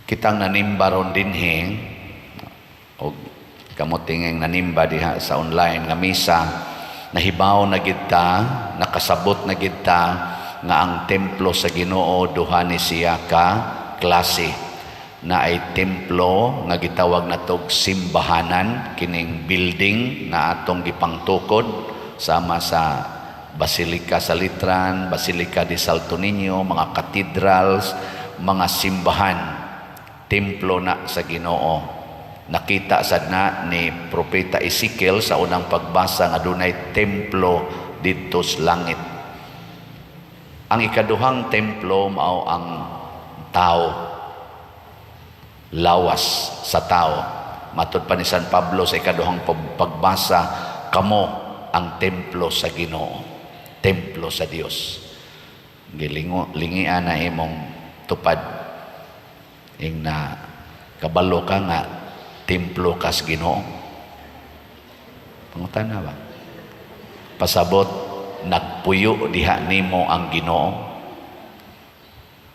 Kitang nanimba ron dinhi o kamo tingeng nanimba diha sa online nga misa, nahibaw na gid ta, nakasabot na gid ta nga ang templo sa Ginoo, duha ni siya ka klase. Na ay templo nga gitawag natog simbahanan, kining building nga atong gipangtukod sama sa Basilica sa Letran, Basilica de Santo Niño, mga cathedrals, mga simbahan, templo na sa Ginoo. Nakita sad na ni Propeta Ezekiel sa unang pagbasa nga dunay templo didto sa langit. Ang ikaduhang templo mao ang tao, lawas sa tao. Matod pa ni San Pablo sa ikaduhang pagbasa, kamo ang templo sa Ginoo, templo sa Dios. Gilingo lingian na imong tupad ing na kabalo ka nga templo kas Ginoo. Pangutana ba? Pasabot nagpuyo diha nimo ang Ginoo.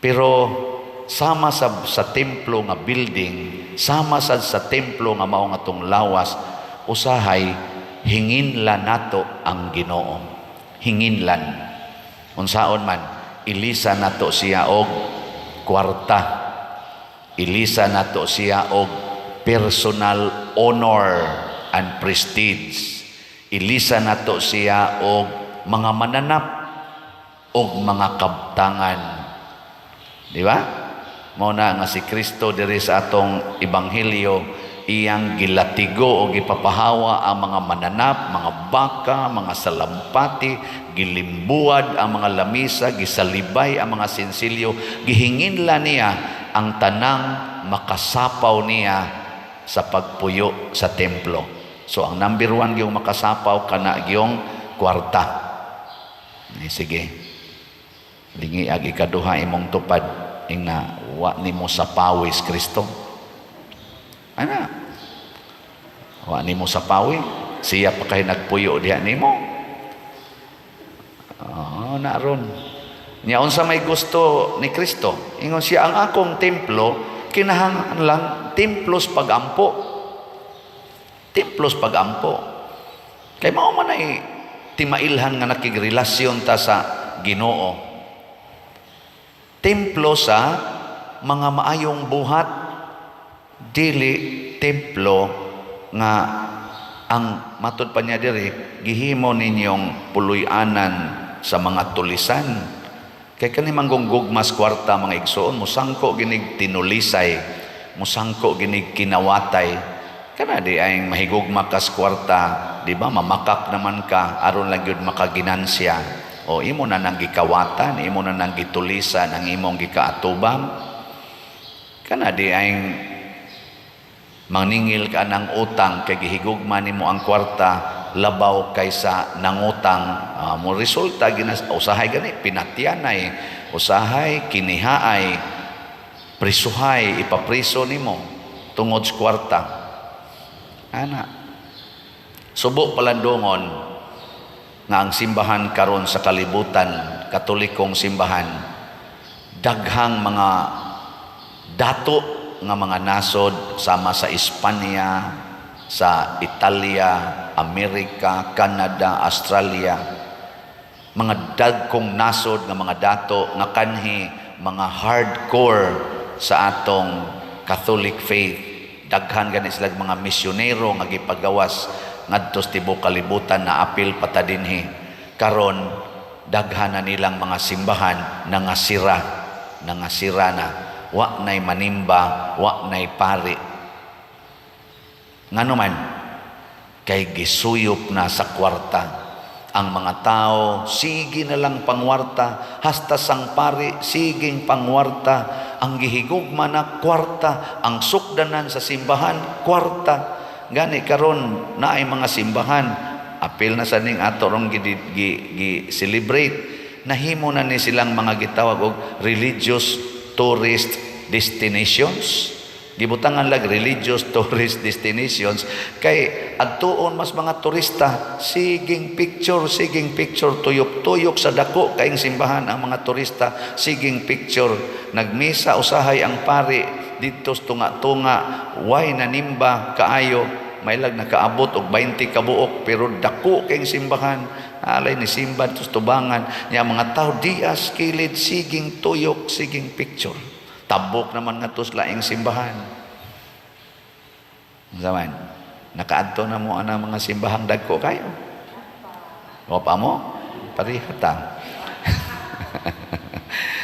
Pero sama sa templo nga building, sama sa templo nga mao nga atong lawas, usahay hinginlan nato ang Ginoo. Hinginlan. Unsaon man, ilisa nato siya og kwarta. Ilisa nato siya og personal honor and prestige. Ilisa nato siya og mga mananap og mga kabtangan. Di ba? Mao na nga si Kristo diri sa atong ebanghelyo, iyang gilatigo o gipapahawa ang mga mananap, mga baka, mga salampati, gilimbuad ang mga lamisa, gisalibay ang mga sinsilyo, gihinginla niya ang tanang makasapaw niya sa pagpuyo sa templo. So ang number one yung makasapaw kana gyung kwarta. Eh, sige. Lingi ag ikaduha imong tupad ing na wa nimo sapawi si Kristo. Ana. Wa nimo sapawi. Siya pa kay nagpuyo diha nimo. Oh, na ron. Nya unsa may gusto ni Kristo? Ingon siya, ang akong templo kinahanglan templos pagampo. Templos pagampo. Kay mao man ay timailhan nga nakigrelasyon ta sa Ginoo. Templo sa mga maayong buhat, dili templo nga ang matud pa niya diri, gihimo ninyong puloy-anan sa mga tulisan. Kay kani manggugmas kwarta, mga igsoon, musangko ginig tinulisay, musangko ginig kinawatay. Kana di ay mahigugma kas kwarta, di ba? Mamakak naman ka aron lang gyud makaginansya. O imo na nang gikawatan, imo na nang gitulisan ang imong gikaatubang. Kana di ay maningil ka ng utang kay gihigugma nimo ang kwarta labaw kaysa nangutang, mo resulta ginas usahay gani pinatyanay, usahay kinihaay, prisuhay, ipapriso nimo tungod sa kwarta ana. Subo palandungon nga ang simbahan karon sa kalibutan, Katolikong simbahan, daghang mga dato nga mga nasod sama sa Espanya, sa Italia, Amerika, Canada, Australia, mga dagkong nasod nga mga dato nga kanhi mga hardcore sa atong Catholic faith. Daghan gani sila mga misyonero nga gipagawas ngadto sa tibuok kalibutan na apil pa ta dinhi. Karon daghan na nilang mga simbahan nangasira, nangasira na, wa nay manimba, wa nay pari. Ngano man? Kay gisuyop na sa kwarta ang mga tao. Sige na lang pangwarta, hasta sang pari siging pangwarta. Ang gihigugma na kwarta, ang sukdanan sa simbahan kwarta. Gani karon naay mga simbahan, apil na sa ning ato rong gi, gi, gi celebrate, nahimo na ni silang mga gitawag og religious tourist destinations. Gibutangan lag religious tourist destinations kay adtuon mas mga turista, siging picture, siging picture, tuyok-tuyok sa dako kaing simbahan ang mga turista, siging picture. Nagmisa usahay ang pari. Didto sa tunga-tunga, way nanimba kaayo, mailag nakaabot og 20 ka buok, pero dako kayong simbahan. Alay ni simba didto sa tubangan niya, mga tao dias kilid, siging tuyok, siging picture. Tabok naman ngadto sa laing simbahan. Zaman nakaadto na mo ana mga simbahang dagko kayo? O pa mo parihata.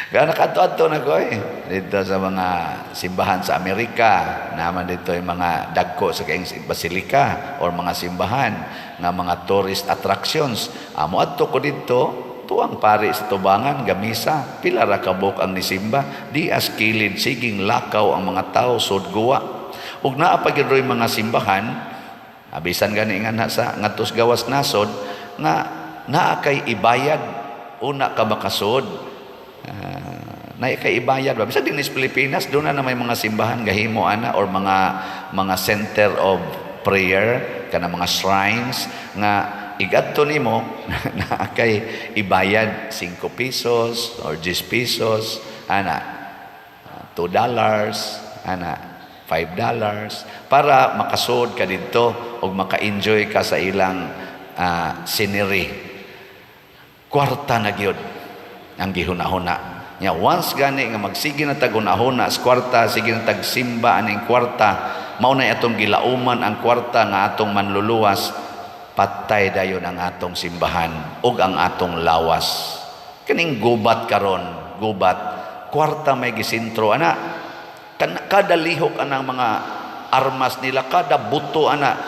Kaya nakaadto-adto na ko eh. Dito sa mga simbahan sa Amerika, naman dito yung mga dagko sa kayong basilika or mga simbahan nga mga tourist attractions. Amo adto ko dito, tuang pari sa tubangan, gamisa, pila ra kabuk ang nisimba, di as kilid, siging lakaw ang mga tao, sud guwa. Ug naa pa gyud mga simbahan, abisan gani nga na sa ngadto sa gawas nasod nga naa kay ibayad una ka makasud. Na kay ibayad ba, bisag din sa Pilipinas doon na may mga simbahan gahimo ana or mga center of prayer, kana mga shrines nga igadto nimo na kay ibayad 5 pesos or 10 pesos ana, $2 ana, $5 para makasud ka didto ug maka-enjoy ka sa ilang scenery. Kwarta na gyud ang gihuna-huna nya. Once gani nga magsige na tag hunahuna sa kwarta, sige na tag simba aning kwarta, mao na atong gilauman ang kwarta nga atong manluluwas, patay dayon ang atong simbahan ug ang atong lawas. Kining gubat karon, gubat kwarta may gisentro ana. Kada lihok anang mga armas nila, kada buto ana,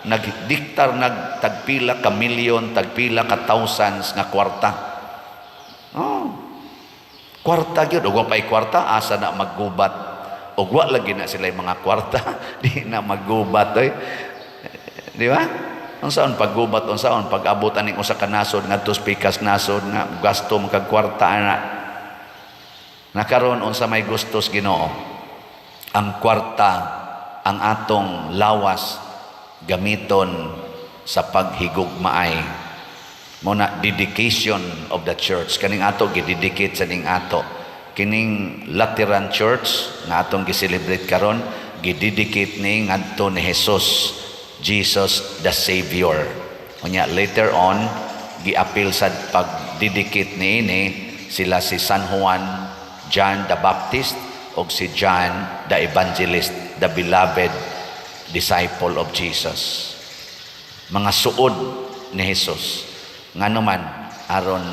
nagdiktar nagtagpila ka milyon, tagpila ka thousands nga kwarta. Oh. Kwarta gyud. Ug wa pay kwarta, asa na maggubat? Ug wa lagi na sila mga kwarta, di na maggubat oy. Di ba? Unsaon paggubat, unsaon pag-abot aning usa ka nasod ngadto sa pikas nasod nga gasto man kag kwarta ana? Nakaron, unsa may gustos Ginoo? Ang kwarta, ang atong lawas, gamiton sa paghigugmaay. Mo na dedication of the church. Kaning ato gidedicate sa ning ato. Kining Lateran Church nga atong gi-celebrate karon, gidedicate ni ngadto ni Jesus, Jesus the Savior. Unya later on giapil sa pag-dedicate niini sila si San Juan, John the Baptist ug si John the Evangelist, the beloved disciple of Jesus. Mga suod ni Jesus. Ngano man? Aron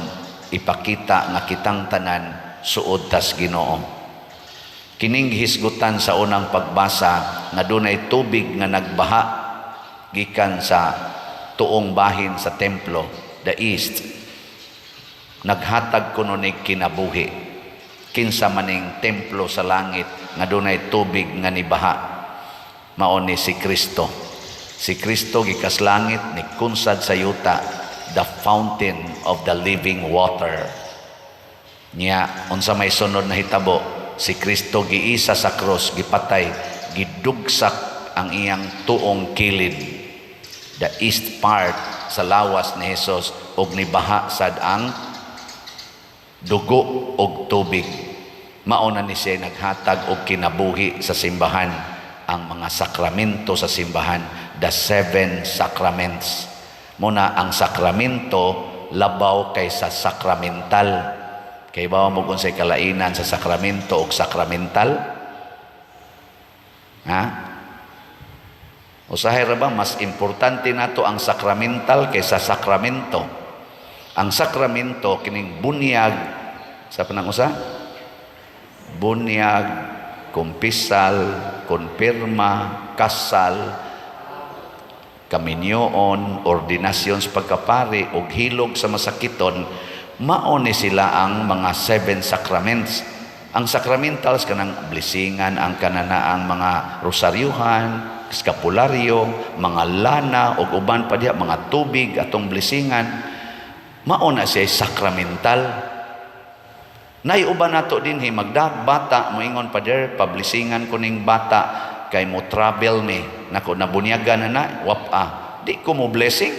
ipakita nga kitang tanan suod tas Ginoo. Kining gihisgutan sa unang pagbasa nga dunay tubig nga nagbaha gikan sa tuong bahin sa templo, the east, naghatag kuno ni kinabuhi. Kinsa maning templo sa langit nga dunay tubig nga nibaha? Mao ni si Kristo. Si Kristo gikas langit, ni kunsad sa yuta, the fountain of the living water. Nya unsa may sunod na hitabo? Si Kristo giisa sa krus, gipatay, gidugsak ang iyang tuong kilid, the east part sa lawas ni Jesus, ug nibaha sad ang dugo og tubig. Mao na ni siya naghatag og kinabuhi sa simbahan, ang mga sakramento sa simbahan, the seven sacraments. Muna ang sakramento labaw kaysa sakramental. Kay ba mo kung unsay kalainan sa sakramento ug sakramental? Ha? Usahay ra ba mas importante nato ang sakramental kaysa sakramento? Ang sakramento kining bunyag sa panang usa? Bunyag, kumpisal, konpirma, kasal, kaminyoon, ordinasyon sa pagkapari ug hilog sa masakiton, mao ni sila ang mga seven sacraments. Ang sacramentals, kanang blessingan, ang kanana ang mga rosaryuhan, skapularyo, mga lana ug uban pa diha, mga tubig atong blessingan, mao na siya sakramental. Nay uban nato dinhi magdag bata, moingon, "Pader, pablessingan ko ning bata kay mo travel mi." Nako, nabunyagan na na, wap-a. Di ko mo blessing.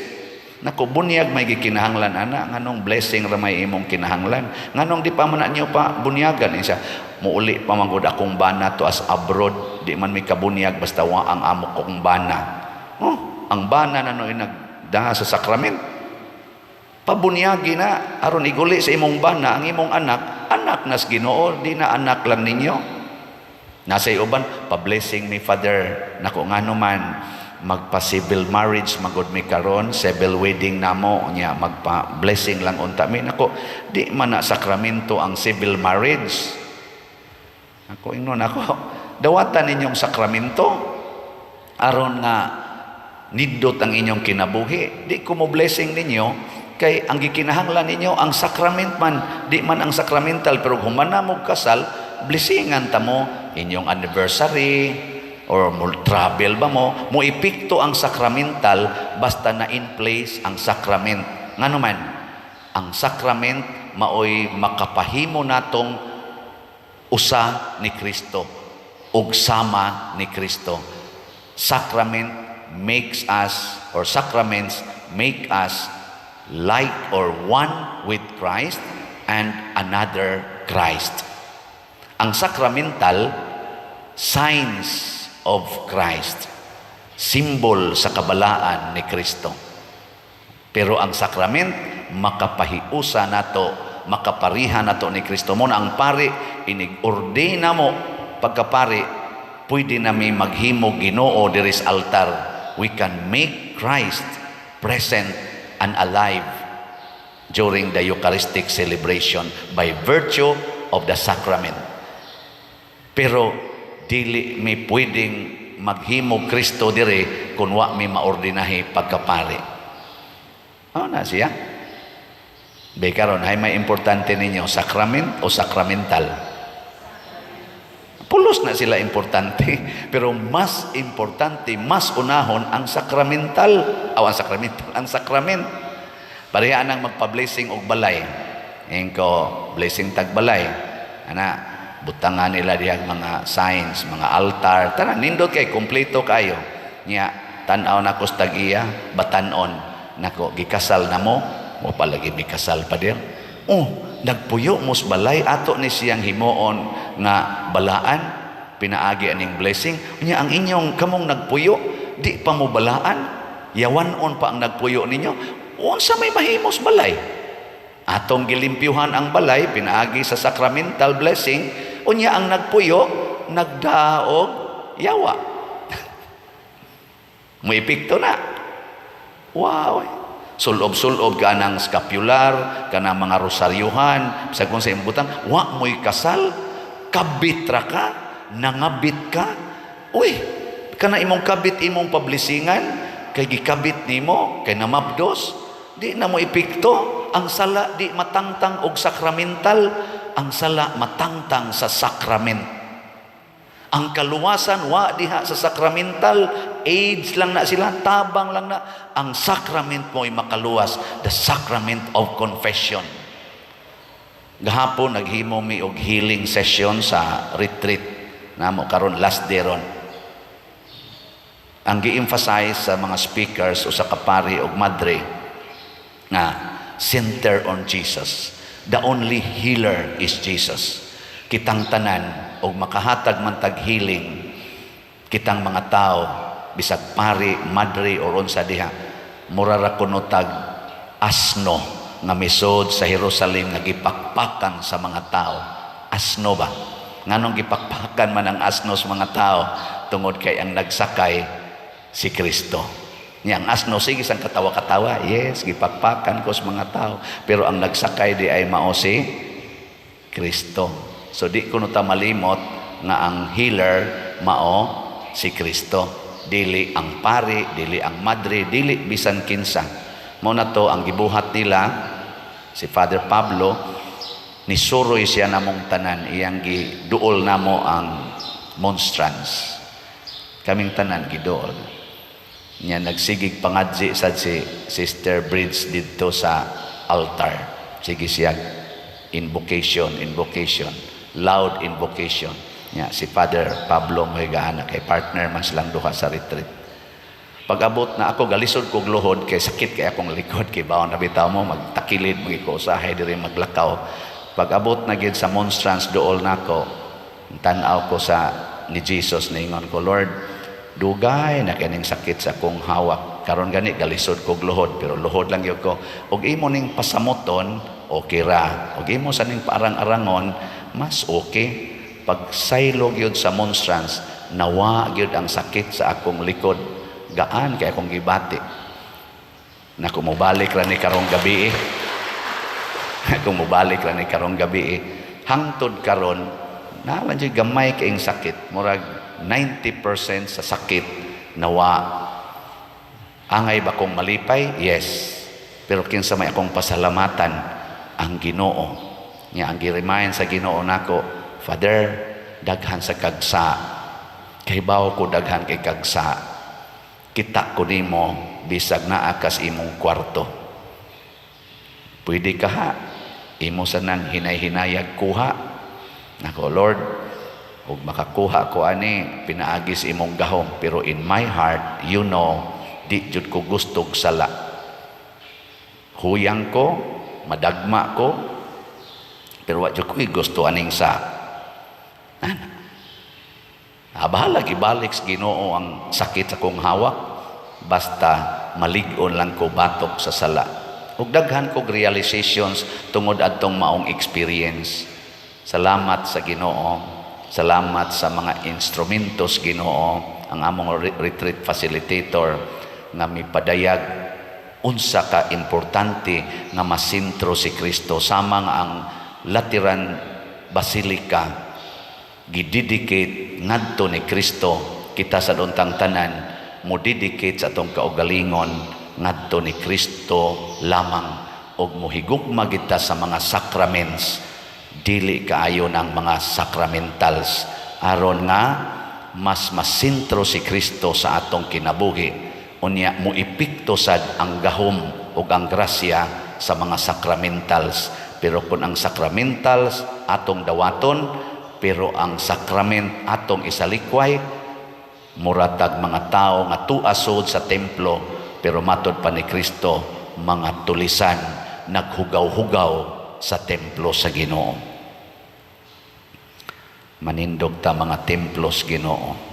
Nako, bunyag may gikinahanglan ana, nganong blessing ra may imong kinahanglan? Nganong di pa man na niyo pa bunyagan? Siya. Muuli pa man gud akong bana to as abroad, di man mi kabunyag basta wa ang amo kong bana. Oh, ang bana na no nagdaa sa sakrament. Pabunyagi na aron iguli sa imong bana ang imong anak, anak nas Ginoo, di na anak lang ninyo. Nasa uban, pa-blessing mi, Father. Nako, ngano man magpa-civil marriage magod mi karon, civil wedding namo nya, magpa-blessing lang unta mi. Nako, di man na sakramento ang civil marriage. Ako ingnon ako, dawatan ninyong sakramento aron nga nindot ang inyong kinabuhi. Di ko mo blessing ninyo kay ang gikinahanglan ninyo ang sacrament man, di man ang sacramental. Pero human na mo kasal, blessingan ta mo inyong anniversary or mo travel ba mo, mo epekto ang sacramental basta na in place ang sacrament. Ngano man ang sacrament maoy makapahimo natong usa ni Kristo ug sama ni Kristo. Sacrament makes us or sacraments make us like or one with Christ and another Christ. Ang sacramental, signs of Christ, symbol sa kabalaan ni Kristo. Pero ang sacrament makapahiusa nato, makapariha nato ni Kristo. Mo na ang pari inig-ordina mo pagkapari, pwede na mi maghimo Ginoo diri sa altar. We can make Christ present and alive during the Eucharistic celebration by virtue of the sacrament. Pero dili mi pwedeng maghimo Kristo dire kung wa mi maordinahi pagkapari. Ano na siya? Be karon hay may importante ninyo, sacrament o sacramental? Pulos na sila importante, pero mas importante, mas unahon ang sacramental, o ang sacramental, ang sacrament. Pareha nang magpa-blessing og balay. Ingko, blessing tag balay. Ana, butangan nila diyang mga signs, mga altar. Tanan nindot kay kompleto kayo. Nya, tan-aw na ko sa tag-iya, batanon. Nako, gikasal na mo, mo palagi mikasal pa dir. Oh, nagpuyo mo sa balay ato ni siyang himuon nga balaan, pinaagi aning blessing. Nya ang inyong kamong nagpuyo, di pa mo balaan. Yawanon pa ang nagpuyo ninyo. Unsa may mahimos balay? Atong gilimpyuhan ang balay pinaagi sa sacramental blessing, unya ang nagpuyo nagdaog yawa. Mo epekto na. Wow. Sulob-sulob ka ng scapular, ka ng mga rosaryuhan, sa kung sa imbutang, wa mo'y kasal, kabit ra ka, nangabit ka. Uy, kana imong kabit imong pablesingan, kay gikabit nimo, kay namabdos, di na mo epekto. Ang sala di matangtang og sakramental, ang sala matangtang sa sakrament. Ang kaluwasan wa diha sa sakramental, aids lang na sila, tabang lang na. Ang sacrament mo ay makaluwas, the sacrament of confession. Gahapon naghimo mi og healing session sa retreat namo karon, last day ron. Ang gi-emphasize sa mga speakers o sa kapari og madre nga center on Jesus. The only healer is Jesus. Kitang tanan og makahatag man tag healing kitang mga tao, bisag pari, madre or unsa diha, mura ra kuno tag asno nga misod sa Jerusalem nga gipakpakan sa mga tao. Asno ba? Nganong gipakpakan man ang asno sa mga tao? Tungod kay ang nagsakay si Kristo. Nya ang asno sige sang katawa-katawa, yes, gipakpakan ko sa mga tao, pero ang nagsakay di ay mao si Kristo. So di ko ta malimot nga ang healer mao si Kristo. Dili ang pari, dili ang madre, dili bisan kinsa. Mao na to ang gibuhat nila si Father Pablo, nisuroy siya namong tanan, iyang giduol namo ang monstrance. Kaming tanan giduol. Nya nagsigig pangadzi sad si Sister Bridge didto sa altar. Sige siya invocation, invocation, loud invocation. Nya si Father Pablo mo ana kay partner man silang duha sa retreat. Pag-abot na ako, galisod kog luhod kay sakit kay akong likod, kay bawon na bitaw mo magtakilid, magiko usahay diri maglakaw. Pag-abot na gid sa monstrance, duol nako. Tan-aw ko sa ni Jesus, niingon ko, "Lord, dugay na kining sakit sa akong hawak. Karon gani galisod kog luhod, pero luhod lang gyud ko. Og imo ning pasamuton, okay ra. Og imo sa ning paarang-arangon, mas okay." Pag saylo gyud sa monstrance, nawa gyud ang sakit sa akong likod. Gaan kay akong gibati. Naku, mobalik ra ni karong gabi eh. Kung mobalik ra ni karong gabi eh. Hangtod karon, naa lang jud gamay kaing sakit. Murag 90% sa sakit nawa. Angay ba kong malipay? Yes. Pero kinsa may akong pasalamatan? Ang Ginoo. Nya ang gi-remind sa Ginoo nako, "Father, daghan sa kagsa. Kahibaw ko daghan kay kagsa. Kita ko nimo bisag naa kas imong kwarto. Pwede ka ha. Imo sa nang hinay-hinayag kuha." Nako, "Lord, ug makakuha ko ani pinaagi sa imong gahom, pero in my heart, di jud ko gustog sala. Huyang ko, madagma ko, pero wa jud ko gusto aning sa." Ana. Ah, bahala ibalik sa Ginoo ang sakit sa kong hawak, basta malig-on lang ko batok sa sala. Ug daghan kog realizations tungod adtong maong experience. Salamat sa Ginoo. Salamat sa mga instrumentos Ginoo, ang among retreat facilitator nga mipadayag unsa ka importante nga masentro si Kristo, sama nga ang Lateran Basilica gidedicate ngadto ni Kristo, kita sa untang tanan mo dedicate sa atong kaugalingon ngadto ni Kristo lamang ug mohigugma kita sa mga sacraments, dili kaayo ng mga sacramentals, aron nga mas masentro si Kristo sa atong kinabuhi. Unya mo epekto sad ang gahom ug ang grasya sa mga sacramentals. Pero kung ang sacramentals atong dawaton, pero ang sacrament atong isalikway, muratag mga tao nga tuasod sa templo, pero matod pa ni Kristo, mga tulisan naghugaw-hugaw sa templo sa Ginoo. Manindog ta mga templos Ginoo.